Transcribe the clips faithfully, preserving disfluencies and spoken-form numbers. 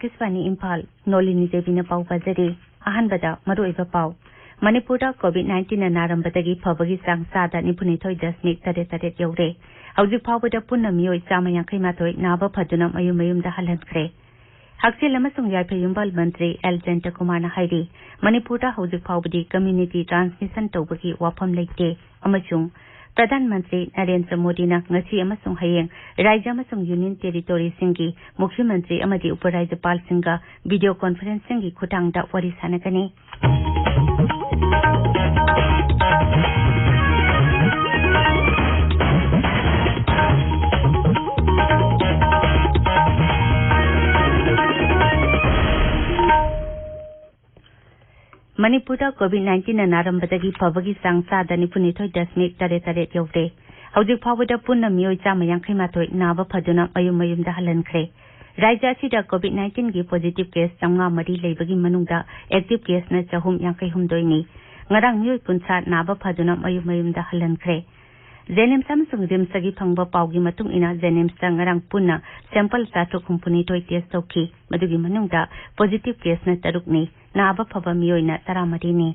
ꯑꯥꯀꯥꯁꯕꯥꯅꯤ ꯏꯝꯐꯥꯜ, ꯅꯣꯂꯤꯅꯤ ꯗꯦꯕꯤꯅ ꯄꯥꯎ ꯄꯥꯖꯔꯤ꯫ ꯑꯍꯥꯟꯕꯗ ꯃꯔꯨꯑꯣꯏꯕ ꯄꯥꯎ꯫ ꯃꯅꯤꯄꯨꯔꯗ COVID nineteen ꯅꯥꯔꯝꯕꯗꯒꯤ ꯐꯕꯒꯤ ꯆꯥꯡ ꯆꯥꯗ ꯅꯤꯐꯨꯅꯤꯊꯣꯏ ꯗꯁꯃꯤꯛ ꯇꯔꯦꯠ ꯇꯔꯦꯠ ꯌꯧꯔꯦ꯫ ꯍꯧꯖꯤꯛ ꯐꯥꯎꯕꯗ ꯄꯨꯟꯅ ꯃꯤꯑꯣꯏ ꯆꯥꯝꯃ ꯌꯥꯡꯈꯩ ꯃꯥꯊꯣꯏ ꯅꯥꯕ ꯐꯗꯨꯅ ꯃꯌꯨꯝ ꯃꯌꯨꯝꯗ ꯍꯜꯍꯟꯈ꯭ꯔꯦ꯫ ꯍꯛꯁꯦꯜ ꯑꯃꯁꯨꯡ ꯌꯥꯏꯐ ꯌꯨꯝꯕꯥꯜ ꯃꯟꯇ꯭ꯔꯤ ꯑꯦꯜ ꯖꯌꯟꯇꯀꯨꯃꯥꯔꯅ ꯍꯥꯏꯔꯤ, ꯃꯅꯤꯄꯨꯔꯗ ꯍꯧꯖꯤꯛ ꯐꯥꯎꯕꯗꯤ community transmission ꯇꯧꯕꯒꯤ ꯋꯥꯐꯝ ꯂꯩꯇꯦ ꯑꯃꯁꯨꯡ ꯄ꯭ꯔꯙꯥꯟ ꯃꯟꯇ꯭ꯔꯤ ꯅꯔꯦꯟꯗ꯭ꯔ ꯃꯣꯗꯤꯅ ꯉꯁꯤ ꯑꯃꯁꯨꯡ ꯍꯌꯦꯡ ꯔꯥꯖ꯭ꯌ ꯑꯃꯁꯨꯡ ꯌꯨꯅꯤꯌꯟ ꯇꯦꯔꯤꯇꯣꯔꯤꯁꯤꯡꯒꯤ ꯃꯨꯈ꯭ꯌ ꯃꯟꯇ꯭ꯔꯤ ꯑꯃꯗꯤ ꯎꯄꯔꯥꯖ꯭ꯌꯄꯥꯜꯁꯤꯡꯒ video conferencingꯒꯤ ꯈꯨꯠꯊꯥꯡꯗ ꯋꯥꯔꯤ ꯁꯥꯟꯅꯒꯅꯤ꯫ ꯃꯅꯤꯄꯨꯔꯗ COVID nineteenꯅ ꯅꯥꯔꯝꯕꯗꯒꯤ ꯐꯕꯒꯤ ꯆꯥꯡ ꯆꯥꯗ ꯅꯤꯐꯨꯅꯤꯊꯣꯏ ꯗꯁꯃꯤꯛ ꯇꯔꯦꯠ ꯇꯔꯦꯠ ꯌꯧꯔꯦ꯫ ꯍꯧꯖꯤꯛ ꯐꯥꯎꯕꯗ ꯄꯨꯟꯅ ꯃꯤꯑꯣꯏ ꯆꯥꯝꯃ ꯌꯥꯡꯈꯩ ꯃꯥꯊꯣꯏ ꯅꯥꯕ ꯐꯗꯨꯅ ꯃꯌꯨꯝ ꯃꯌꯨꯝꯗ ꯍꯜꯍꯟꯈ꯭ꯔꯦ꯫ ꯔꯥꯖ꯭ꯌ ꯑꯁꯤꯗ COVID nineteenꯒꯤ positive case ꯆꯥꯝꯃꯉꯥ ꯃꯔꯤ ꯂꯩꯕꯒꯤ ꯃꯅꯨꯡꯗ active caseꯅ ꯆꯍꯨꯝ ꯌꯥꯡꯈꯩ ꯍꯨꯝꯗꯣꯏꯅꯤ꯫ ꯉꯔꯥꯡ ꯃꯤꯑꯣꯏ ꯀꯨꯟꯊ꯭ꯔꯥ ꯅꯥꯕ ꯐꯗꯨꯅ ꯃꯌꯨꯝ ꯃꯌꯨꯝꯗ ꯍꯜꯍꯟꯈ꯭ꯔꯦ꯫ JNIMS ꯑꯃꯁꯨꯡ RIMSꯇꯒꯤ ꯐꯪꯕ ꯄꯥꯎꯒꯤ ꯃꯇꯨꯡ ꯏꯟꯅ, JNIMSꯇ ꯉꯔꯥꯡ ꯄꯨꯟꯅ sample ꯆꯥꯇ꯭ꯔꯨꯛ ꯍꯨꯝꯐꯨꯅꯤꯊꯣꯏ test ꯇꯧꯈꯤ꯫ ꯃꯗꯨꯒꯤ ꯃꯅꯨꯡꯗ positive caseꯅ ꯇꯔꯨꯛꯅꯤ, ꯅꯥꯕ ꯐꯕ ꯃꯤꯑꯣꯏꯅ ꯇꯔꯥꯃꯔꯤꯅꯤ꯫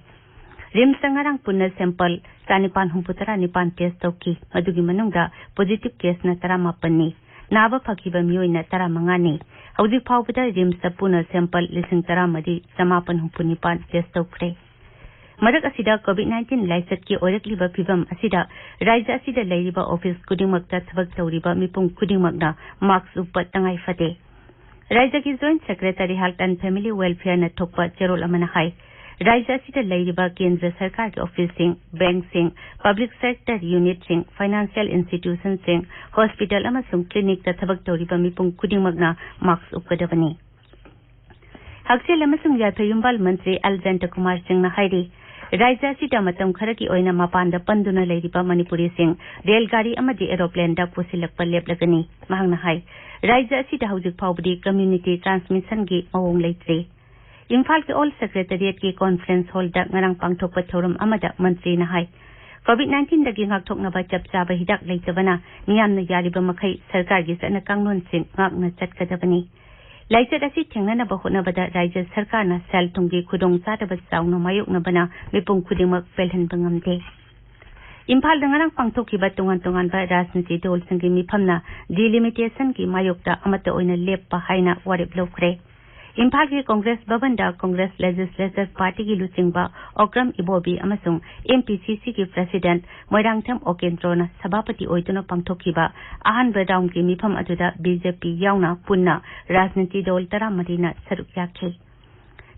RIMSꯇ ꯉꯔꯥꯡ ꯄꯨꯟꯅ sample ꯆꯥꯅꯤꯄꯥꯟ ꯍꯨꯝꯐꯨꯇꯔꯥ ꯅꯤꯄꯥꯟ test ꯇꯧꯈꯤ꯫ ꯃꯗꯨꯒꯤ ꯃꯅꯨꯡꯗ positive caseꯅ ꯇꯔꯥꯃꯥꯄꯟꯅꯤ, ꯅꯥꯕ ꯐꯈꯤꯕ ꯃꯤꯑꯣꯏꯅ ꯇꯔꯥꯃꯉꯥꯅꯤ꯫ ꯍꯧꯖꯤꯛ ꯐꯥꯎꯕꯗ RIMSꯇ ꯄꯨꯟꯅ sample ꯂꯤꯁꯤꯡ ꯇꯔꯥꯃꯔꯤ ꯆꯥꯃꯥꯄꯟ ꯍꯨꯝꯐꯨꯅꯤꯄꯥꯟ test ꯇꯧꯈ꯭ꯔꯦ꯫ ꯃꯔꯛ ꯑꯁꯤꯗ, COVID nineteen ꯂꯥꯏꯆꯠꯀꯤ ꯑꯣꯏꯔꯛꯂꯤꯕ ꯐꯤꯕꯝ ꯑꯁꯤꯗ ꯔꯥꯖ꯭ꯌ ꯑꯁꯤꯗ ꯂꯩꯔꯤꯕ office ꯈꯨꯗꯤꯡꯃꯛꯇ ꯊꯕꯛ ꯇꯧꯔꯤꯕ ꯃꯤꯄꯨꯝ ꯈꯨꯗꯤꯡꯃꯛꯅ mask ꯎꯞꯄ ꯇꯉꯥꯏ ꯐꯗꯦ꯫ ꯔꯥꯖ꯭ꯌꯒꯤ Joint Secretary Health and Family Welfareꯅ ꯊꯣꯛꯄ ꯆꯦꯔꯣꯜ ꯑꯃꯅ ꯍꯥꯏ, ꯔꯥꯖ꯭ꯌ ꯑꯁꯤꯗ ꯂꯩꯔꯤꯕ ꯀꯦꯟꯗ꯭ꯔ ꯁꯔꯀꯥꯔꯒꯤ officeꯁꯤꯡ, bankꯁꯤꯡ, public sector unitꯁꯤꯡ, financial institutionꯁꯤꯡ, hospital ꯑꯃꯁꯨꯡ clinicꯇ ꯊꯕꯛ ꯇꯧꯔꯤꯕ ꯃꯤꯄꯨꯝ ꯈꯨꯗꯤꯡꯃꯛꯅ mask ꯎꯞꯀꯗꯕꯅꯤ꯫ ꯍꯛꯁꯦꯜ ꯑꯃꯁꯨꯡ ꯌꯥꯏꯐ ꯌꯨꯝꯕꯥꯜ ꯃꯟꯇ꯭ꯔꯤ ꯑꯦꯜ ꯖꯌꯟꯇꯀꯨꯃꯥꯔ ꯁꯤꯡꯅ ꯍꯥꯏꯔꯤ, ꯔꯥꯖ꯭ꯌ ꯑꯁꯤꯗ ꯃꯇꯝ ꯈꯔꯒꯤ ꯑꯣꯏꯅ ꯃꯄꯥꯟꯗ ꯄꯟꯗꯨꯅ ꯂꯩꯔꯤꯕ ꯃꯅꯤꯄꯨꯔꯤꯁꯤꯡ ꯔꯦꯜ ꯒꯥꯔꯤ ꯑꯃꯗꯤ aeroplaneꯗ ꯄꯨꯁꯤꯜꯂꯛꯄ ꯂꯦꯞꯂꯒꯅꯤ꯫ ꯃꯍꯥꯛꯅ ꯍꯥꯏ, ꯔꯥꯖ꯭ꯌ ꯑꯁꯤꯗ ꯍꯧꯖꯤꯛ ꯐꯥꯎꯕꯗꯤ community transmissionꯒꯤ ꯃꯑꯣꯡ ꯂꯩꯇ꯭ꯔꯤ꯫ ꯏꯝꯐꯥꯜꯒꯤ Old Secretariatꯀꯤ conference hallꯗ ꯉꯔꯥꯡ ꯄꯥꯡꯊꯣꯛꯄ ꯊꯧꯔꯝ ꯑꯃꯗ ꯃꯟꯇ꯭ꯔꯤꯅ ꯍꯥꯏ, COVID nineteenꯗꯒꯤ ꯉꯥꯛꯊꯣꯛꯅꯕ ꯆꯞ ꯆꯥꯕ ꯍꯤꯗꯥꯛ ꯂꯩꯇꯕꯅ ꯃꯤꯌꯥꯝꯅ ꯌꯥꯔꯤꯕ ꯃꯈꯩ ꯁꯔꯀꯥꯔꯒꯤ ꯆꯠꯅ ꯀꯥꯡꯂꯣꯟꯁꯤꯡ ꯉꯥꯛꯅ ꯆꯠꯀꯗꯕꯅꯤ꯫ ꯂꯥꯏꯆꯠ ꯑꯁꯤ ꯊꯦꯡꯅꯅꯕ ꯍꯣꯠꯅꯕꯗ ꯔꯥꯖ꯭ꯌ ꯁꯔꯀꯥꯔꯅ ꯁꯦꯜ ꯊꯨꯝꯒꯤ ꯈꯨꯗꯣꯡꯆꯥꯗꯕ ꯆꯥꯎꯅ ꯃꯥꯌꯣꯛꯅꯕꯅ ꯃꯤꯄꯨꯝ ꯈꯨꯗꯤꯡꯃꯛ ꯄꯦꯜꯍꯟꯕ ꯉꯝꯗꯦ꯫ ꯏꯝꯐꯥꯜꯗ ꯉꯔꯥꯡ ꯄꯥꯡꯊꯣꯛꯈꯤꯕ ꯇꯣꯉꯥꯟ ꯇꯣꯉꯥꯟꯕ ꯔꯥꯖꯅꯤꯇꯤ ꯗꯜꯁꯤꯡꯒꯤ ꯃꯤꯐꯝꯅ ꯗꯤꯂꯤꯃꯤꯇꯦꯁꯟꯒꯤ ꯃꯥꯌꯣꯛꯇ ꯑꯃꯠꯇ ꯑꯣꯏꯅ ꯂꯦꯞꯄ ꯍꯥꯏꯅ ꯋꯥꯔꯦꯞ ꯂꯧꯈ꯭ꯔꯦ꯫ ꯏꯝꯐꯥꯜꯒꯤ ꯀꯣꯡꯒ꯭ꯔꯦꯁ ꯚꯕꯟꯗ ꯀꯣꯡꯒ꯭ꯔꯦꯁ ꯂꯦꯖꯤꯁꯂꯦꯆꯔ ꯄꯥꯔꯇꯤꯒꯤ ꯂꯨꯆꯤꯡꯕ ꯑꯣꯀ꯭ꯔꯝ ꯏꯕꯣꯕꯤ ꯑꯃꯁꯨꯡ ꯑꯦꯝ ꯄꯤ ꯁꯤ ꯁꯤꯒꯤ ꯄ꯭ꯔꯁꯤꯗꯦꯟꯠ ꯃꯣꯏꯔꯥꯡꯊꯦꯝ ꯑꯣꯀꯦꯟꯗ꯭ꯔꯣꯅ ꯁꯚꯥꯄꯇꯤ ꯑꯣꯏꯗꯨꯅ ꯄꯥꯡꯊꯣꯛꯈꯤꯕ ꯑꯍꯥꯟꯕ ꯔꯥꯎꯟꯒꯤ ꯃꯤꯐꯝ ꯑꯗꯨꯗ ꯕꯤ ꯖꯦ ꯄꯤ ꯌꯥꯎꯅ ꯄꯨꯟꯅ ꯔꯥꯖꯅꯤꯇꯤ ꯗꯜ ꯇꯔꯥꯃꯔꯤꯅ ꯁꯔꯨꯛ ꯌꯥꯈꯤ꯫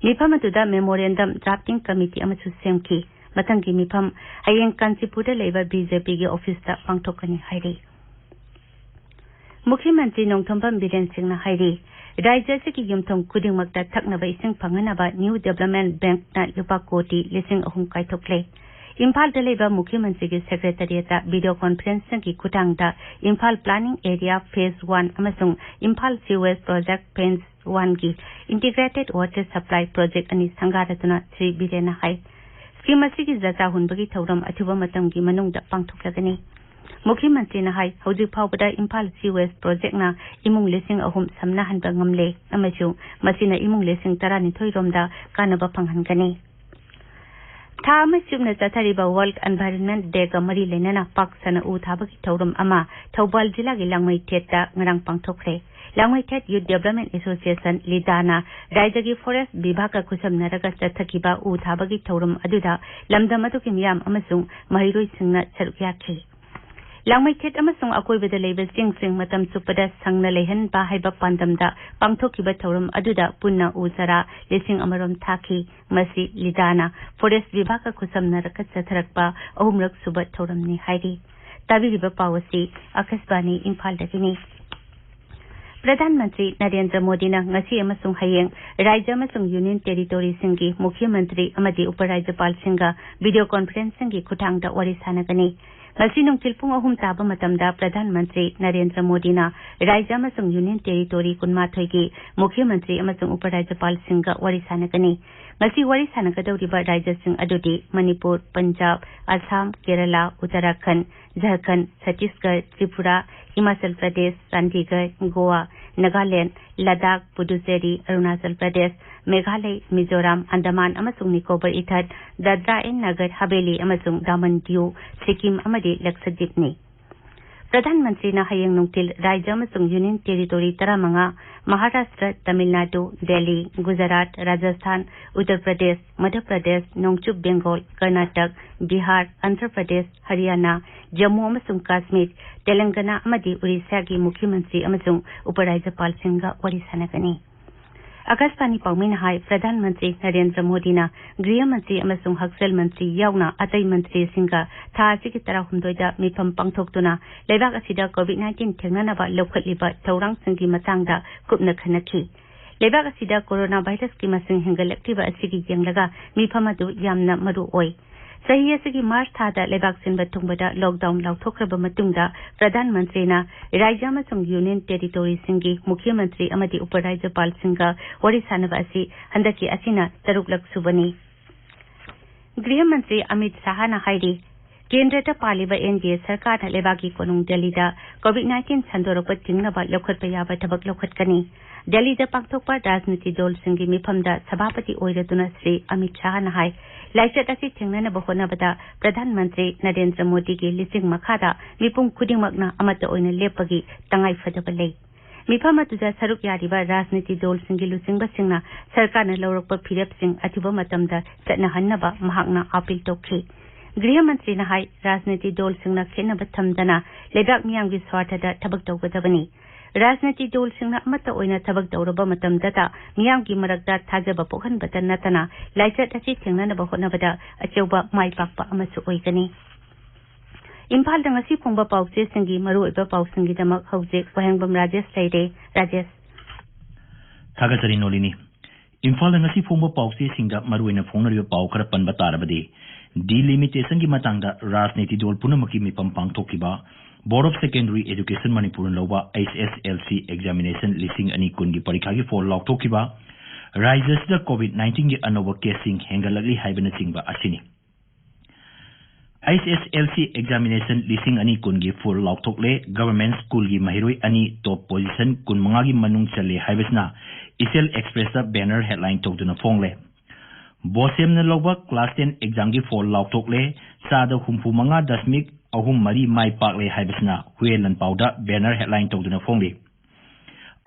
ꯃꯤꯐꯝ ꯑꯗꯨꯗ ꯃꯦꯃꯣꯔꯦꯟꯗꯝ ꯗ꯭ꯔꯥꯐꯇꯤꯡ ꯀꯃꯤꯇꯤ ꯑꯃꯁꯨ ꯁꯦꯝꯈꯤ꯫ ꯃꯊꯪꯒꯤ ꯃꯤꯐꯝ ꯍꯌꯦꯡ ꯀꯥꯟꯆꯤꯄꯨꯔꯗ ꯂꯩꯕ ꯕꯤ ꯖꯦ ꯄꯤꯒꯤ ꯑꯣꯐꯤꯁꯇ ꯄꯥꯡꯊꯣꯛꯀꯅꯤ ꯍꯥꯏꯔꯤ꯫ ꯃꯨꯈ꯭ꯌ ꯃꯟꯇ꯭ꯔꯤ ꯅꯣꯡꯊꯣꯝꯕꯝ ꯕꯤꯔꯦꯟ ꯁꯤꯡꯅ ꯍꯥꯏꯔꯤ, ꯔꯥꯖ꯭ꯌ ꯑꯁꯤꯒꯤ ꯌꯨꯝꯊꯣꯡ ꯈꯨꯗꯤꯡꯃꯛꯇ ꯊꯛꯅꯕ ꯏꯁꯤꯡ ꯐꯪꯍꯟꯅꯕ ꯅ꯭ꯌꯨ ꯗꯦꯕꯂꯞꯃꯦꯟꯠ ꯕꯦꯡꯛꯅ ꯂꯨꯄꯥ ꯀꯣꯇꯤ ꯂꯤꯁꯤꯡ ꯑꯍꯨꯝ ꯀꯥꯏꯊꯣꯛꯂꯦ꯫ ꯏꯝꯐꯥꯜꯗ ꯂꯩꯕ ꯃꯨꯈ꯭ꯌ ꯃꯟꯇ꯭ꯔꯤꯒꯤ ꯁꯦꯀ꯭ꯔꯦꯇꯔꯤꯌꯦꯠꯇ ꯚꯤꯗꯤꯑꯣ ꯀꯣꯟꯐꯔꯦꯟꯁꯤꯡꯒꯤ ꯈꯨꯠꯊꯥꯡꯗ Imphal planning area phase one ꯑꯃꯁꯨꯡ ꯏꯝꯐꯥꯜ ꯁꯤꯋꯦꯖ ꯄ꯭ꯔꯣꯖꯦꯛ ꯐꯦꯖ ꯋꯥꯟꯒꯤ ꯏꯟꯇꯤꯒ꯭ꯔꯦꯇꯦꯗ ꯋꯥꯇꯔ ꯁꯄ꯭ꯂꯥꯏ ꯄ꯭ꯔꯣꯖꯦꯛ ꯑꯅꯤ ꯁꯪꯒꯥꯔꯗꯨꯅ ꯁ꯭ꯔꯤ ꯕꯤꯔꯦꯟꯅ ꯍꯥꯏ, ꯁ꯭ꯀꯤꯝ ꯑꯁꯤꯒꯤ ꯖꯆꯥ ꯍꯨꯟꯕꯒꯤ ꯊꯧꯔꯝ ꯑꯊꯨꯕ ꯃꯇꯝꯒꯤ ꯃꯅꯨꯡꯗ ꯄꯥꯡꯊꯣꯛꯂꯒꯅꯤ꯫ ꯃꯨꯈ꯭ꯌ ꯃꯟꯇ꯭ꯔꯤꯅ ꯍꯥꯏ, ꯍꯧꯖꯤꯛ ꯐꯥꯎꯕꯗ ꯏꯝꯐꯥꯜ ꯁꯤꯋꯦꯖ ꯄ꯭ꯔꯣꯖꯦꯛꯅ ꯏꯃꯨꯡ ꯂꯤꯁꯤꯡ ꯑꯍꯨꯝ ꯁꯝꯅꯍꯟꯕ ꯉꯝꯂꯦ ꯑꯃꯁꯨꯡ ꯃꯁꯤꯅ ꯏꯃꯨꯡ ꯂꯤꯁꯤꯡ ꯇꯔꯥꯅꯤꯊꯣꯏ ꯔꯣꯝꯗ ꯀꯥꯟꯅꯕ ꯐꯪꯍꯟꯒꯅꯤ꯫ ꯊꯥ ꯑꯃ ꯆꯨꯞꯅ ꯆꯠꯊꯔꯤꯕ ꯋꯥꯔꯜꯗ ꯑꯦꯟꯚꯥꯏꯔꯟꯃꯦꯟꯠ ꯗꯦꯒ ꯃꯔꯤ ꯂꯩꯅꯅ ꯄꯥꯛ ꯁꯟꯅ ꯎ ꯊꯥꯕꯒꯤ ꯊꯧꯔꯝ ꯑꯃ ꯊꯧꯕꯥꯜ ꯖꯤꯂꯥꯒꯤ ꯂꯥꯡꯃꯩꯊꯦꯠꯇ ꯉꯔꯥꯡ ꯄꯥꯡꯊꯣꯛꯈ꯭ꯔꯦ꯫ ꯂꯥꯡꯃꯩꯊꯦꯠ ꯌꯨꯊ ꯗꯦꯕꯂꯞꯃꯦꯟꯠ ꯑꯦꯁꯣꯁꯤꯌꯦꯁꯟ, ꯂꯤꯗꯥꯅ ꯔꯥꯖ꯭ꯌꯒꯤ ꯐꯣꯔꯦꯁꯠ ꯕꯤꯚꯥꯒꯀ ꯈꯨꯠꯁꯝꯅꯔꯒ ꯆꯠꯊꯈꯤꯕ ꯎ ꯊꯥꯕꯒꯤ ꯊꯧꯔꯝ ꯑꯗꯨꯗ ꯂꯝꯗꯝ ꯑꯗꯨꯒꯤ ꯃꯤꯌꯥꯝ ꯑꯃꯁꯨꯡ ꯃꯍꯩꯔꯣꯏꯁꯤꯡꯅ ꯁꯔꯨꯛ ꯌꯥꯈꯤ꯫ ꯂꯥꯡꯃꯩꯊꯦꯠ ꯑꯃꯁꯨꯡ ꯑꯀꯣꯏꯕꯗ ꯂꯩꯕ ꯆꯤꯡꯁꯤꯡ ꯃꯇꯝ ꯆꯨꯞꯄꯗ ꯁꯪꯅ ꯂꯩꯍꯟꯕ ꯍꯥꯏꯕ ꯄꯥꯟꯗꯝꯗ ꯄꯥꯡꯊꯣꯛꯈꯤꯕ ꯊꯧꯔꯝ ꯑꯗꯨꯗ ꯄꯨꯟꯅ ꯎ ꯆꯥꯔꯥ ꯂꯤꯁꯤꯡ ꯑꯃꯔꯣꯝ ꯊꯥꯈꯤ꯫ ꯃꯁꯤ ꯂꯤꯗꯥꯅ ꯐꯣꯔꯦꯁꯠ ꯕꯤꯚꯥꯒꯀ ꯈꯨꯠꯁꯝꯅꯔꯒ ꯆꯠꯊꯔꯛꯄ ꯑꯍꯨꯝꯔꯛ ꯁꯨꯕ ꯊꯧꯔꯝꯅꯤ ꯍꯥꯏꯔꯤ꯫ ꯇꯥꯕꯤꯔꯤꯕ ꯄꯥꯎ ꯑꯁꯤ ꯑꯥꯀꯥꯁꯕꯥꯅꯤ ꯏꯝꯐꯥꯜꯗꯒꯤꯅꯤ꯫ ꯄ꯭ꯔꯙꯥꯟ ꯃꯟꯇ꯭ꯔꯤ ꯅꯔꯦꯟꯗ꯭ꯔ ꯃꯣꯗꯤꯅ ꯉꯁꯤ ꯑꯃꯁꯨꯡ ꯍꯌꯦꯡ ꯔꯥꯖ꯭ꯌ ꯑꯃꯁꯨꯡ ꯌꯨꯅꯤꯌꯟ ꯇꯦꯔꯤꯇꯣꯔꯤꯁꯤꯡꯒꯤ ꯃꯨꯈ꯭ꯌ ꯃꯟꯇ꯭ꯔꯤ ꯑꯃꯗꯤ ꯎꯄꯔꯥꯖ꯭ꯌꯄꯥꯜꯁꯤꯡꯒ ꯚꯤꯗꯤꯑꯣ ꯀꯣꯟꯐꯔꯦꯟꯁꯤꯡꯒꯤ ꯈꯨꯠꯊꯥꯡꯗ ꯋꯥꯔꯤ ꯁꯥꯟꯅꯒꯅꯤ꯫ ꯉꯁꯤ ꯅꯨꯡꯊꯤꯜ ꯄꯨꯡ ꯑꯍꯨꯝ ꯇꯥꯕ ꯃꯇꯝꯗ ꯄ꯭ꯔꯙꯥꯟ ꯃꯟꯇ꯭ꯔꯤ ꯅꯔꯦꯟꯗ꯭ꯔ ꯃꯣꯗꯤꯅ ꯔꯥꯖ꯭ꯌ ꯑꯃꯁꯨꯡ ꯌꯨꯅꯤꯌꯟ ꯇꯦꯔꯤꯇꯣꯔꯤ ꯀꯨꯟꯃꯥꯊꯣꯏꯒꯤ ꯃꯨꯈ꯭ꯌ ꯃꯟꯇ꯭ꯔꯤ ꯑꯃꯁꯨꯡ ꯎꯄꯔꯥꯖ꯭ꯌꯄꯥꯜꯁꯤꯡꯒ ꯋꯥꯔꯤ ꯁꯥꯟꯅꯒꯅꯤ꯫ ꯉꯁꯤ ꯋꯥꯔꯤ ꯁꯥꯟꯅꯒꯗꯧꯔꯤꯕ ꯔꯥꯖ꯭ꯌꯁꯤꯡ ꯑꯗꯨꯗꯤ ꯃꯅꯤꯄꯨꯔ, ꯄꯟꯖꯥꯕ, ꯑꯁꯥꯝ, ꯀꯦꯔꯂꯥ, ꯎꯠꯇꯔꯥꯈꯟꯗ, ꯖꯔꯈꯟꯗ, ꯆꯇꯤꯁꯒꯔ, ꯇ꯭ꯔꯤꯄꯨꯔꯥ, ꯍꯤꯃꯥꯆꯜ ꯄ꯭ꯔꯗꯦꯁ, ꯆꯥꯟꯗꯤꯒꯔ, ꯒꯣꯋꯥ, ꯅꯥꯒꯥꯂꯦꯟꯗ, ꯂꯗꯥꯈ, ꯄꯨꯗꯨꯆꯦꯔꯤ, ꯑꯔꯨꯅꯥꯆꯜ ꯄ꯭ꯔꯗꯦꯁ, ꯃꯦꯘꯥꯂꯌ, ꯃꯤꯖꯣꯔꯥꯝ, ꯑꯟꯗꯃꯥꯟ ꯑꯃꯁꯨꯡ ꯅꯤꯀꯣꯕꯔ ꯏꯊꯠ, ꯗꯥꯗ꯭ꯔꯥ ꯑꯦꯟ ꯅꯒꯔ ꯍꯥꯕꯦꯂꯤ ꯑꯃꯁꯨꯡ ꯗꯥꯃꯟ ꯗꯤꯎ, ꯁꯤꯛꯀꯤꯝ ꯑꯃꯗꯤ ꯂꯛꯁꯗꯤꯞꯅꯤ꯫ ꯄ꯭ꯔꯙꯥꯟ ꯃꯟꯇ꯭ꯔꯤꯅ ꯍꯌꯦꯡ ꯅꯨꯡꯊꯤꯜ ꯔꯥꯖ꯭ꯌ ꯑꯃꯁꯨꯡ ꯌꯨꯅꯤꯌꯟ ꯇꯦꯔꯤꯇꯣꯔꯤ ꯇꯔꯥꯃꯉꯥ, ꯃꯍꯥꯔꯥꯁꯇ꯭ꯔ, ꯇꯥꯃꯤꯜ ꯅꯥꯗꯨ, ꯗꯦꯜꯂꯤ, ꯒꯨꯖꯔꯥꯠ, ꯔꯥꯖꯁꯊꯥꯟ, ꯎꯠꯇꯔ ꯄ꯭ꯔꯗꯦꯁ, ꯃꯙ꯭ꯌ ꯄ꯭ꯔꯗꯦꯁ, ꯅꯣꯡꯆꯨꯞ ꯕꯦꯡꯒꯣꯜ, ꯀꯔꯅꯥꯇꯛ, ꯕꯤꯍꯥꯔ, ꯑꯟꯙ꯭ꯔ ꯄ꯭ꯔꯗꯦꯁ, ꯍꯔꯤꯌꯥꯅꯥ, ꯖꯝꯃꯨ ꯑꯃꯁꯨꯡ ꯀꯥꯁꯃꯤꯔ, ꯇꯦꯂꯪꯒꯅꯥ ꯑꯃꯗꯤ ꯎꯔꯤꯁꯥꯒꯤ ꯃꯨꯈ꯭ꯌ ꯃꯟꯇ꯭ꯔꯤ ꯑꯃꯁꯨꯡ ꯎꯄꯔꯥꯖ꯭ꯌꯄꯥꯜꯁꯤꯡꯒ ꯋꯥꯔꯤ ꯁꯥꯟꯅꯒꯅꯤ꯫ ꯑꯀꯥꯁꯕꯥꯅꯤ ꯄꯥꯎꯃꯤꯅ ꯍꯥꯏ, ꯄ꯭ꯔꯙꯥꯟ ꯃꯟꯇ꯭ꯔꯤ ꯅꯔꯦꯟꯗ꯭ꯔ ꯃꯣꯗꯤꯅ ꯒ꯭ꯔꯤꯍ ꯃꯟꯇ꯭ꯔꯤ ꯑꯃꯁꯨꯡ ꯍꯛꯁꯦꯜ ꯃꯟꯇ꯭ꯔꯤ ꯌꯥꯎꯅ ꯑꯇꯩ ꯃꯟꯇ꯭ꯔꯤꯁꯤꯡꯒ ꯊꯥ ꯑꯁꯤꯒꯤ ꯇꯔꯥꯍꯨꯝꯗꯣꯏꯗ ꯃꯤꯐꯝ ꯄꯥꯡꯊꯣꯛꯇꯨꯅ ꯂꯩꯕꯥꯛ ꯑꯁꯤꯗ ꯀꯣꯚꯤꯗ ꯅꯥꯏꯟꯇꯤꯟ ꯊꯦꯡꯅꯅꯕ ꯂꯧꯈꯠꯂꯤꯕ ꯊꯧꯔꯥꯡꯁꯤꯡꯒꯤ ꯃꯇꯥꯡꯗ ꯀꯨꯞꯅ ꯈꯟꯅꯈꯤ꯫ ꯂꯩꯕꯥꯛ ꯑꯁꯤꯗ ꯀꯣꯔꯣꯅꯥ ꯚꯥꯏꯔꯁꯀꯤ ꯃꯁꯤꯡ ꯍꯦꯟꯒꯠꯂꯛꯂꯤꯕ ꯑꯁꯤꯒꯤ ꯌꯦꯡꯂꯒ ꯃꯤꯐꯝ ꯑꯗꯨ ꯌꯥꯝꯅ ꯃꯔꯨ ꯑꯣꯏ꯫ ꯆꯍꯤ ꯑꯁꯤꯒꯤ ꯃꯥꯔꯆ ꯊꯥꯗ ꯂꯩꯕꯥꯛ ꯁꯤꯟꯕ ꯊꯨꯡꯕꯗ ꯂꯣꯛꯗꯥꯎꯟ ꯂꯥꯎꯊꯣꯛꯈ꯭ꯔꯕ ꯃꯇꯨꯡꯗ ꯄ꯭ꯔꯙꯥꯟ ꯃꯟꯇ꯭ꯔꯤꯅ ꯔꯥꯖ꯭ꯌ ꯑꯃꯁꯨꯡ ꯌꯨꯅꯤꯌꯟ ꯇꯦꯔꯤꯇꯣꯔꯤꯁꯤꯡꯒꯤ ꯃꯨꯈ꯭ꯌ ꯃꯟꯇ꯭ꯔꯤ ꯑꯃꯗꯤ ꯎꯄꯔꯥꯖ꯭ꯌꯄꯥꯜꯁꯤꯡꯒ ꯋꯥꯔꯤ ꯁꯥꯟꯅꯕ ꯑꯁꯤ ꯍꯟꯗꯛꯀꯤ ꯑꯁꯤꯅ ꯇꯔꯨꯛꯂꯛ ꯁꯨꯕꯅꯤ꯫ ꯒ꯭ꯔꯤꯍ ꯃꯟꯇ꯭ꯔꯤ ꯑꯃꯤꯠ ꯁꯥꯍꯅ ꯍꯥꯏꯔꯤ, ꯀꯦꯟꯗ꯭ꯔꯗ ꯄꯥꯜꯂꯤꯕ ꯑꯦꯟ ꯗꯤ ꯑꯦ ꯁꯔꯀꯥꯔꯅ ꯂꯩꯕꯥꯛꯀꯤ ꯀꯣꯅꯨꯡ ꯗꯦꯜꯂꯤꯗ ꯀꯣꯚꯤꯗ ꯅꯥꯏꯟꯇꯤꯟ ꯁꯟꯗꯣꯔꯛꯄ ꯊꯤꯡꯅꯕ ꯂꯧꯈꯠꯄ ꯌꯥꯕ ꯊꯕꯛ ꯂꯧꯈꯠꯀꯅꯤ꯫ ꯗꯦꯜꯂꯤꯗ ꯄꯥꯡꯊꯣꯛꯄ ꯔꯥꯖꯅꯤꯇꯤ ꯗꯣꯜꯁꯤꯡꯒꯤ ꯃꯤꯐꯝꯗ ꯁꯚꯥꯄꯇꯤ ꯑꯣꯏꯔꯗꯨꯅ ꯁ꯭ꯔꯤ ꯑꯃꯤꯠ ꯁꯥꯍꯅ ꯍꯥꯏ, ꯂꯥꯏꯆꯠ ꯑꯁꯤ ꯊꯦꯡꯅꯅꯕ ꯍꯣꯠꯅꯕꯗ ꯄ꯭ꯔꯙꯥꯟ ꯃꯟꯇ꯭ꯔꯤ ꯅꯔꯦꯟꯗ꯭ꯔ ꯃꯣꯗꯤꯒꯤ ꯂꯤꯆꯤꯡ ꯃꯈꯥꯗ ꯃꯤꯄꯨꯝ ꯈꯨꯗꯤꯡꯃꯛꯅ ꯑꯃꯠꯇ ꯑꯣꯏꯅ ꯂꯦꯞꯄꯒꯤ ꯇꯉꯥꯏꯐꯗꯕ ꯂꯩ꯫ ꯃꯤꯐꯝ ꯑꯗꯨꯗ ꯁꯔꯨꯛ ꯌꯥꯔꯤꯕ ꯔꯥꯖꯅꯤꯇꯤ ꯗꯣꯜꯁꯤꯡꯒꯤ ꯂꯨꯆꯤꯡꯕꯁꯤꯡꯅ ꯁꯔꯀꯥꯔꯅ ꯂꯧꯔꯛꯄ ꯐꯤꯔꯦꯞꯁꯤꯡ ꯑꯊꯨꯕ ꯃꯇꯝꯗ ꯆꯠꯅꯍꯟꯅꯕ ꯃꯍꯥꯛꯅ ꯑꯥꯄꯤꯜ ꯇꯧꯈꯤ꯫ ꯒ꯭ꯔꯤꯍ ꯃꯟꯇ꯭ꯔꯤꯅ ꯍꯥꯏ, ꯔꯥꯖꯅꯤꯇꯤ ꯗꯣꯜꯁꯤꯡꯅ ꯈꯦꯠꯅꯕ ꯊꯝꯗꯅ ꯂꯩꯕꯥꯛ ꯃꯤꯌꯥꯝꯒꯤ ꯁ꯭ꯋꯥꯔꯊꯗ ꯊꯕꯛ ꯇꯧꯒꯗꯕꯅꯤ꯫ ꯔꯥꯖꯅꯤꯇꯤ ꯗꯣꯜꯁꯤꯡꯅ ꯑꯃꯠꯇ ꯑꯣꯏꯅ ꯊꯕꯛ ꯇꯧꯔꯕ ꯃꯇꯝꯗꯇ ꯃꯤꯌꯥꯝꯒꯤ ꯃꯔꯛꯇ ꯊꯥꯖꯕ ꯄꯣꯛꯍꯟꯕꯇ ꯅꯠꯇꯅ ꯂꯥꯏꯆꯠ ꯑꯁꯤ ꯊꯦꯡꯅꯅꯕ ꯍꯣꯠꯅꯕꯗ ꯑꯆꯧꯕ ꯃꯥꯏ ꯄꯥꯛꯄ ꯑꯃꯁꯨ ꯑꯣꯏꯒꯅꯤ꯫ ꯏꯝꯐꯥꯜꯗ ꯉꯁꯤ ꯐꯣꯡꯕ ꯄꯥꯎꯆꯦꯁꯤꯡꯒꯤ ꯃꯔꯨꯑꯣꯏꯕ ꯄꯥꯎꯁꯤꯡꯒꯤꯗꯃꯛ ꯍꯧꯖꯤꯛ ꯋꯥꯍꯦꯡꯕꯝ ꯔꯥꯖꯦꯁ ꯂꯩꯔꯦ꯫ ꯔꯥꯖꯦꯁ꯫ ꯊꯥꯒꯠꯆꯔꯤ ꯅꯣꯂꯤꯅꯤ꯫ ꯏꯝꯐꯥꯜꯗ ꯉꯁꯤ ꯐꯣꯡꯕ ꯄꯥꯎꯆꯦꯁꯤꯡꯗ ꯃꯔꯨꯑꯣꯏꯅ ꯐꯣꯡꯅꯔꯤꯕ ꯄꯥꯎ ꯈꯔ ꯄꯟꯕ ꯇꯥꯔꯕꯗꯤ, ꯗꯤꯂꯤꯃꯤꯇꯦꯁꯟꯒꯤ ꯃꯇꯥꯡꯗ ꯔꯥꯖꯅꯤꯇꯤ ꯗꯣꯜ ꯄꯨꯝꯅꯃꯛꯀꯤ ꯃꯤꯐꯝ ꯄꯥꯡꯊꯣꯛꯈꯤꯕ, Board of Secondary Education ꯃꯅꯤꯄꯨꯔꯅ ꯂꯧꯕ H S L C examination ꯂꯤꯁꯤꯡ ꯑꯅꯤ ꯀꯨꯟꯒꯤ ꯄꯔꯤꯈꯥꯒꯤ ꯐꯣꯜ ꯂꯥꯎꯊꯣꯛꯈꯤꯕ, ꯔꯥꯖ꯭ꯌꯁꯤꯗ ꯀꯣꯚꯤꯗ ꯅꯥꯏꯟꯇꯤꯟꯒꯤ ꯑꯅꯧꯕ ꯀꯦꯁꯁꯤꯡ ꯍꯦꯟꯒꯠꯂꯛꯂꯤ ꯍꯥꯏꯕꯅꯆꯤꯡꯕ ꯑꯁꯤꯅꯤ꯫ H S L C examination ꯂꯤꯁꯤꯡ ꯑꯅꯤ ꯀꯨꯟꯒꯤ full ꯂꯥꯎꯊꯣꯛꯂꯦ, government schoolꯒꯤ ꯃꯍꯩꯔꯣꯏ ꯑꯅꯤ top position ꯀꯨꯟꯃꯉꯥꯒꯤ ꯃꯅꯨꯡ ꯆꯜꯂꯦ ꯍꯥꯏꯕꯁꯤꯅ Ichel Expressꯇ banner headline ꯇꯧꯗꯨꯅ ꯐꯣꯡꯂꯦ꯫ BOSEMꯅ ꯂꯧꯕ class ten examꯒꯤ full ꯂꯥꯎꯊꯣꯛꯂꯦ, ꯆꯥꯗ ꯍꯨꯝꯐꯨ ꯃꯉꯥ ꯗꯁꯃꯤꯛ ꯑꯍꯨꯝ ꯃꯔꯤ ꯃꯥꯏ ꯄꯥꯛꯂꯦ ꯍꯥꯏꯕꯁꯤꯅ ꯍꯨꯌꯦꯟ ꯂꯥꯟꯄꯥꯎꯗ banner headline ꯇꯧꯗꯨꯅ ꯐꯣꯡꯂꯤ꯫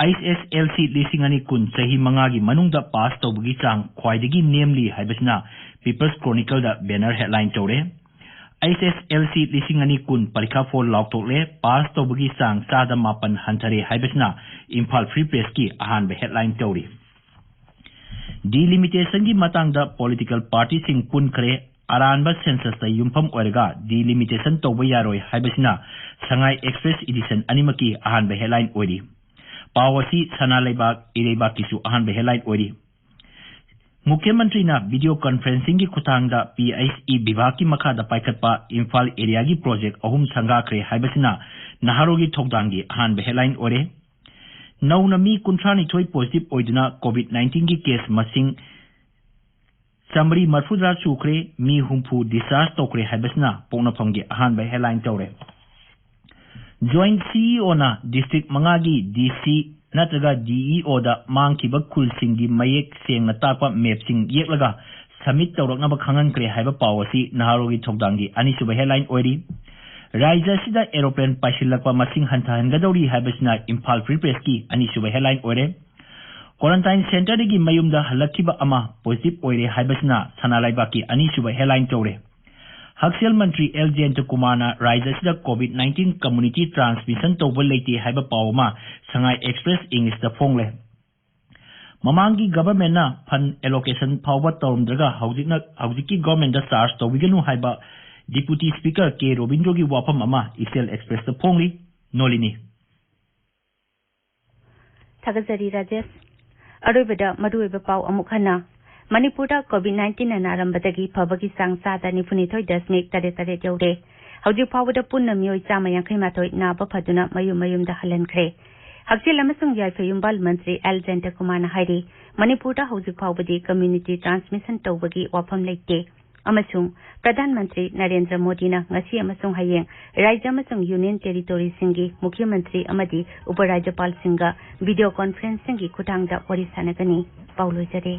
H S L C ꯂꯤꯁꯤꯡ ꯑꯅꯤ ꯀꯨꯟ ꯆꯍꯤ ꯃꯉꯥꯒꯤ ꯃꯅꯨꯡꯗ pass ꯇꯧꯕꯒꯤ ꯆꯥꯡ ꯈ꯭ꯋꯥꯏꯗꯒꯤ ꯅꯦꯝꯂꯤ ꯍꯥꯏꯕꯁꯤꯅ People's Chronicleꯗ banner headline ꯇꯧꯔꯦ꯫ H S L C ꯂꯤꯁꯤꯡ ꯑꯅꯤ ꯀꯨꯟ ꯄꯔꯤꯈꯥ full ꯂꯥꯎꯊꯣꯛꯂꯦ, pass ꯇꯧꯕꯒꯤ ꯆꯥꯡ ꯆꯥꯗ ꯃꯥꯄꯟ ꯍꯟꯊꯔꯦ ꯍꯥꯏꯕꯁꯤꯅ Imphal Free Pressꯀꯤ ꯑꯍꯥꯟꯕ headline ꯇꯧꯔꯤ꯫ Delimitationꯒꯤ ꯃꯇꯥꯡꯗ political partyꯁꯤꯡ ꯄꯨꯟꯈ꯭ꯔꯦ, ꯑꯔꯥꯟꯕ censusꯇ ꯌꯨꯝꯐꯝ ꯑꯣꯏꯔꯒ delimitation ꯇꯧꯕ ꯌꯥꯔꯣꯏ ꯍꯥꯏꯕꯁꯤꯅ Sangai Express edition ꯑꯅꯤꯃꯛꯀꯤ ꯑꯍꯥꯟꯕ headline ꯑꯣꯏꯔꯤ꯫ ꯄꯥꯎ ꯑꯁꯤ ꯁꯅꯥ ꯂꯩꯕꯥꯛ ꯏꯔꯩꯕꯥꯛꯀꯤꯁꯨ ꯑꯍꯥꯟꯕ headline ꯑꯣꯏꯔꯤ꯫ ꯃꯨꯈ꯭ꯌ ꯃꯟꯇ꯭ꯔꯤꯅ video conferencingꯒꯤ ꯈꯨꯠꯊꯥꯡꯗ P H E ꯕꯤꯚꯥꯒꯀꯤ ꯃꯈꯥꯗ ꯄꯥꯏꯈꯠꯄ ꯏꯝꯐꯥꯜ areaꯒꯤ project ꯑꯍꯨꯝ ꯁꯪꯒꯥꯈ꯭ꯔꯦ ꯍꯥꯏꯕꯁꯤꯅ ꯅꯍꯥꯔꯣꯜꯒꯤ ꯊꯧꯗꯥꯡꯒꯤ ꯑꯍꯥꯟꯕ headline ꯑꯣꯏꯔꯦ꯫ ꯅꯧꯅ ꯃꯤ ꯀꯨꯟꯊ꯭ꯔꯥ ꯅꯤꯊꯣꯏ positive ꯑꯣꯏꯗꯨꯅ COVID nineteenꯒꯤ case ꯃꯁꯤꯡ ꯆꯥꯃꯔꯤ ꯃꯔꯤꯐꯨꯇꯔꯥ ꯁꯨꯈ꯭ꯔꯦ, ꯃꯤ ꯍꯨꯝꯐꯨ discharge ꯇꯧꯈ꯭ꯔꯦ ꯍꯥꯏꯕꯁꯤꯅ ꯄꯣꯛꯅꯐꯝꯒꯤ ꯑꯍꯥꯟꯕ headline ꯇꯧꯔꯦ꯫ Joint CEOꯅ district ꯃꯉꯥꯒꯤ DC ꯅꯠꯇ꯭ꯔꯒ DEOꯗ ꯃꯥꯡꯈꯤꯕ ꯈꯨꯜꯁꯤꯡꯒꯤ ꯃꯌꯦꯛ ꯁꯦꯡꯅ ꯇꯥꯛꯄ mapꯁꯤꯡ ꯌꯦꯛꯂꯒ submit ꯇꯧꯔꯛꯅꯕ ꯈꯪꯍꯟꯈ꯭ꯔꯦ ꯍꯥꯏꯕ ꯄꯥꯎ ꯑꯁꯤ ꯅꯍꯥꯔꯣꯜꯒꯤ ꯊꯧꯗꯥꯡꯒꯤ ꯑꯅꯤꯁꯨꯕ headline ꯑꯣꯏꯔꯤ꯫ ꯔꯥꯖ꯭ꯌ ꯑꯁꯤꯗ aeroplane ꯄꯥꯏꯁꯤꯜꯂꯛꯄ ꯃꯁꯤꯡ ꯍꯟꯊꯍꯟꯒꯗꯧꯔꯤ ꯍꯥꯏꯕꯁꯤꯅ ꯏꯝꯐꯥꯜ Free Pressꯀꯤ ꯑꯅꯤꯁꯨꯕ headline ꯑꯣꯏꯔꯦ꯫ Quarantine centreꯗꯒꯤ ꯃꯌꯨꯝꯗ ꯍꯜꯂꯛꯈꯤꯕ ꯑꯃ positive ꯑꯣꯏꯔꯦ ꯍꯥꯏꯕꯁꯤꯅ ꯁꯅꯥ ꯂꯩꯕꯥꯛꯀꯤ ꯑꯅꯤꯁꯨꯕ headline ꯇꯧꯔꯦ꯫ ꯍꯛꯁꯦꯜ ꯃꯟꯇ꯭ꯔꯤ ꯑꯦꯜ ꯖꯌꯟꯇꯀꯨꯃꯥꯔꯅ ꯔꯥꯖ꯭ꯌ ꯑꯁꯤꯗ COVID nineteen community transmission ꯇꯧꯕ ꯂꯩꯇꯦ ꯍꯥꯏꯕ ꯄꯥꯎ ꯑꯃ Sangai Express Englishꯇ ꯐꯣꯡꯂꯦ꯫ ꯃꯃꯥꯡꯒꯤ governmentꯅ fund allocation ꯐꯥꯎꯕ ꯇꯧꯔꯝꯗ꯭ꯔꯒ ꯍꯧꯖꯤꯛꯅ, ꯍꯧꯖꯤꯛꯀꯤ governmentꯗ charge ꯇꯧꯕꯤꯒꯅꯨ ꯍꯥꯏꯕ Deputy Speaker ꯀꯦ ꯔꯣꯕꯤꯟꯗ꯭ꯔꯣꯒꯤ ꯋꯥꯐꯝ ꯑꯃ Ichel Expressꯇ ꯐꯣꯡꯂꯤ꯫ ꯅꯣꯂꯤꯅꯤ꯫ ꯊꯥꯒꯠꯆꯔꯤ ꯔꯥꯖꯦꯁ꯫ ꯑꯔꯣꯏꯕꯗ ꯃꯔꯨꯑꯣꯏꯕ ꯄꯥꯎ ꯑꯃꯨꯛ ꯍꯟꯅ꯫ ꯃꯅꯤꯄꯨꯔꯗ COVID nineteenꯅ ꯅꯥꯔꯝꯕꯗꯒꯤ ꯐꯕꯒꯤ ꯆꯥꯡ ꯆꯥꯗ ꯅꯤꯐꯨꯅꯤꯊꯣꯏ ꯗꯁꯃꯤꯛ ꯇꯔꯦꯠ ꯇꯔꯦꯠ ꯌꯧꯔꯦ꯫ ꯍꯧꯖꯤꯛ ꯐꯥꯎꯕꯗ ꯄꯨꯟꯅ ꯃꯤꯑꯣꯏ ꯆꯥꯝꯃ ꯌꯥꯡꯈꯩ ꯃꯥꯊꯣꯏ ꯅꯥꯕ ꯐꯗꯨꯅ ꯃꯌꯨꯝ ꯃꯌꯨꯝꯗ ꯍꯜꯍꯟꯈ꯭ꯔꯦ꯫ ꯍꯛꯁꯦꯜ ꯑꯃꯁꯨꯡ ꯌꯥꯏꯐ ꯌꯨꯝꯕꯥꯜ ꯃꯟꯇ꯭ꯔꯤ ꯑꯦꯜ ꯖꯌꯟꯇꯀꯨꯃꯥꯔꯅ ꯍꯥꯏꯔꯤ, ꯃꯅꯤꯄꯨꯔꯗ ꯍꯧꯖꯤꯛ ꯐꯥꯎꯕꯗꯤ community transmission ꯇꯧꯕꯒꯤ ꯋꯥꯐꯝ ꯂꯩꯇꯦ꯫ ꯑꯃꯁꯨꯡ ꯄ꯭ꯔꯙꯥꯟ ꯃꯟꯇ꯭ꯔꯤ ꯅꯔꯦꯟꯗ꯭ꯔ ꯃꯣꯗꯤꯅ ꯉꯁꯤ ꯑꯃꯁꯨꯡ ꯍꯌꯦꯡ ꯔꯥꯖ꯭ꯌ ꯑꯃꯁꯨꯡ ꯌꯨꯅꯤꯌꯟ ꯇꯦꯔꯤꯇꯣꯔꯤꯁꯤꯡꯒꯤ ꯃꯨꯈ꯭ꯌ ꯃꯟꯇ꯭ꯔꯤ ꯑꯃꯗꯤ ꯎꯄ ꯔꯥꯖ꯭ꯌꯄꯥꯜꯁꯤꯡꯒ ꯚꯤꯗꯤꯑꯣ ꯀꯣꯟꯐꯔꯦꯟꯁꯤꯡꯒꯤ ꯈꯨꯠꯊꯥꯡꯗ ꯋꯥꯔꯤ ꯁꯥꯟꯅꯒꯅꯤ꯫ ꯄꯥꯎ ꯂꯣꯏꯖꯔꯦ꯫